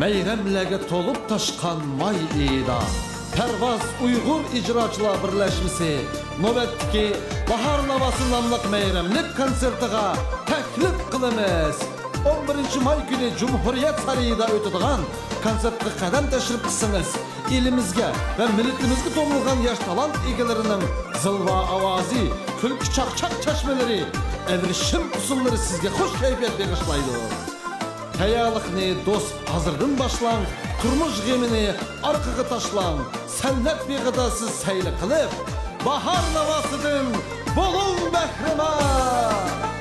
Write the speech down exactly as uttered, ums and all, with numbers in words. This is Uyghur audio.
مەيرەملەرگە تولۇپ تاشقان ماي ئېيىدا، پەرۋاز ئۇيغۇر ئىجراچىلار بىرلەشمىسى نۆۋەتتىكى باھار ناۋاسى ناملىق مەيرەملىك كونسېرتىغا تەكلىپ قىلىمىز. ئون بىرىنچى ماي كۈنى جۇمھۇرىيەت سارىيىدا ئۆتىدىغان كونسېرتقا قەدەم تەشرىپ قىلسىڭىز، ئېلىمىزگە ۋە مىللىتىمىزگە تومۇلغان ياش تالانت ئىگىلىرىنىڭ زىلۋا ئاۋازى، كۈلكە چاقچاق چەشمىلىرى، ئەۋرىشىم ئۇسسۇللىرى سىزگە خۇش كەيپىيات بېغىشلايدۇ. تەييارلىقنى دوست ھازىردىن باشلاڭ، تۇرمۇش غېمىنى ئارقىغا تاشلاڭ، سەنئەت بېغىدا سىز سەيلە قىلىپ، باھار ناۋاسىدىن بولۇڭ بەھرىمەن!